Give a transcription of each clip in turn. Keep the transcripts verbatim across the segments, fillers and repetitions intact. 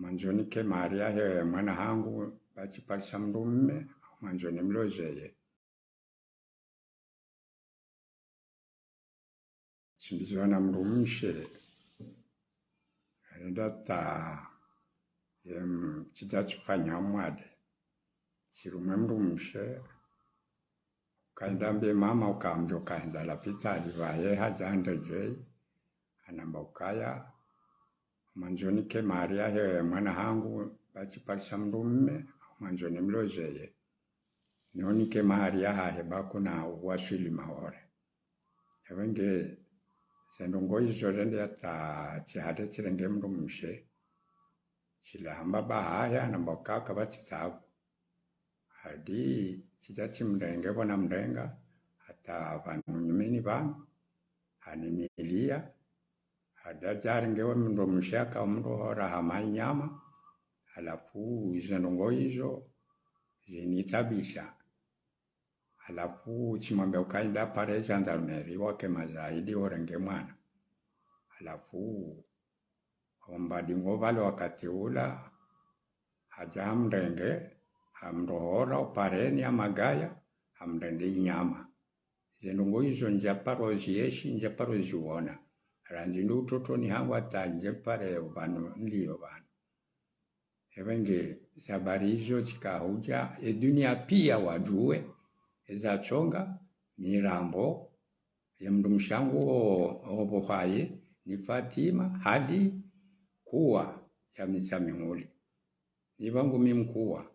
Mwandzo nike mahari yahe mwana hangu, ba tsiparisa mndru mme, mwandzo nimlozeye. Tsimbiziwa na mndru mshe, renda ta, ye m-, tsidja tsifanya mwade. Tsirumwe mndru mshe, ukaenda mbe mama uka mdjo kaenda lapitali pvaye hadja ndedjei, hanamba ukaya, mwandzo nike mahari yahe mwana hangu, ba tsiparisa mndru mme, mwandzo nimlozeye. Nonike mahari yahahe ba kuna uwaswili Maore. Epvenge zendrongo izo rende hata tsihate tsirenge mndru mshe. Tsila hamba bahahe hanamba ukaya kapvatsi tabu. Hadi tsidja tsimrenge pvo namrenga, hata pvanu nyumeni pvanu, hanimiliya, hadi hadja harenge we mndru mshe haka mndru hora hama inyama, halafu zendrongo izo zinitabisha. Halafu tsimwambia ukaya enda pare gendarmerie wake mazahidi urenge mwana. Halafu, ombadi ngo pvale wakati ula, hadja hamrenge, hamndru hora upareni ya magaya, hamrende inyama. Zendrongo izo ndjaparo zieshi, ndjaparo ziona. Randzi ndo utotoni hangu hata ndje pare pvanu nilio pvanu. Epvenge ze habari izo tsika hudja, e dunia pia wadjuwe, eza tsonga, mirambo, ye mndru mshe hangu o, opvo haye, ni Fatima, hadi kuwa ya Mitsamihuli. Ni pvangu mi mkuwa.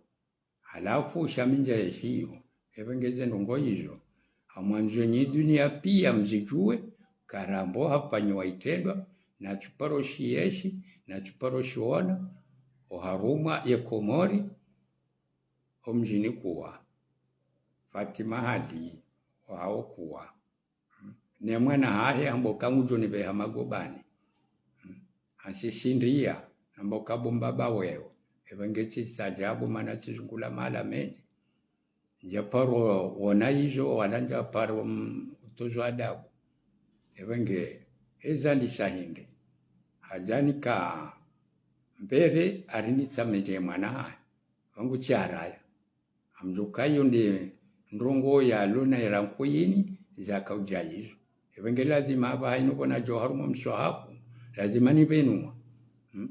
Halafu sha mi ndja eshiyo, epvenge zendrongo izo. Hamwandzo nyi dunia pia mzidjuwe, ka Rambo hafanyiwa itrendwa, na tsuparo shieshi, na tsuparo shiona, oharumwa ye Komori, ho mdjini kuwa. Fatima hadi, wao kuwa. Ne mwana hahe hamba uka ngudjo nipveha magobani. Hansisindiya, hamba uka bo mbaba wewe. Epvenge tsi staajabu mana tsizungula mahala mendji. Ndjaparo wona izo, wala ndjaparo, mm, utozwa adabu. Epvenge, eza ndisa hindri. Hadja nika mbere hari nitsamende mwana hahe. Pvangu tsi haraya. Hamdjuka iyo nde ndrongo yalo na iranko yini zaka udja izo. Epvenge lazima apvaha inu pvona djo harumwa mswahafu, lazima nipvenua. Hmm?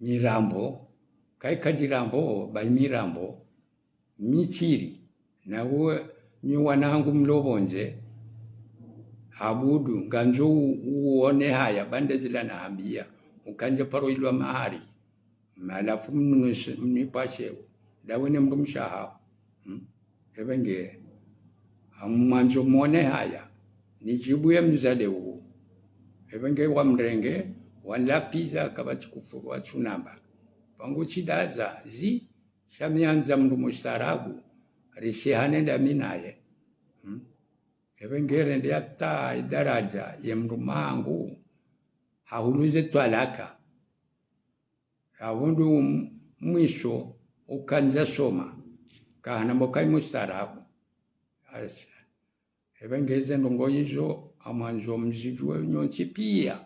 Mirambo, kayi kadji Rambo, bayi mirambo, mitsiri, na uwe, nyi wana hangu mlo pvondze, Abudu, ngandzo u-, uone haya, bande zila nahambia, uka ndjaparo ilwa mahari. Halafu mnunuse-, mnipashe, ndawe ne mndru mshe haho. Hmm? Epvenge, hamwandzo mwone haya. Nidjibu ye mzade uwu. Epvenge wamrenge, wanlapviza kapvatsi kufuru watsunamba. Pvangu tsidaza, zi, sha mi handza mndru mustaarabu, rishihane ndami naye. Hmm? Epvenge rende hata idaraja, ye mndru mangu, hahuluze twalaka. Apvo ndo mwiso uka ndja soma, kahanamba uka yi mustaarabu. Asa. Epvenge zendrongo izo, hamwandzo mzidjuwe nyontsi pia.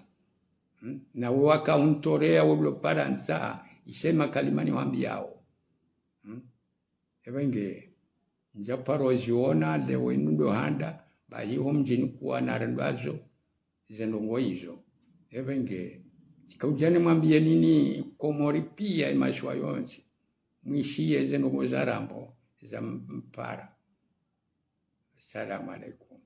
Hmm? Na uwo waka untoreya ulo Farantsa, isema kalima nihwambiyao. Hmm? Epvenge, ndjaparo ziona, leo inu ndo handa, bayi ho mdjini kuwa narendwazo, zendrongo izo. Epvenge, tsika udja nimwambiye nini Komori pia ye masiwa yontsi. Mwishiye zendrongo za Rambo, za mpara. Assalamu alaikum.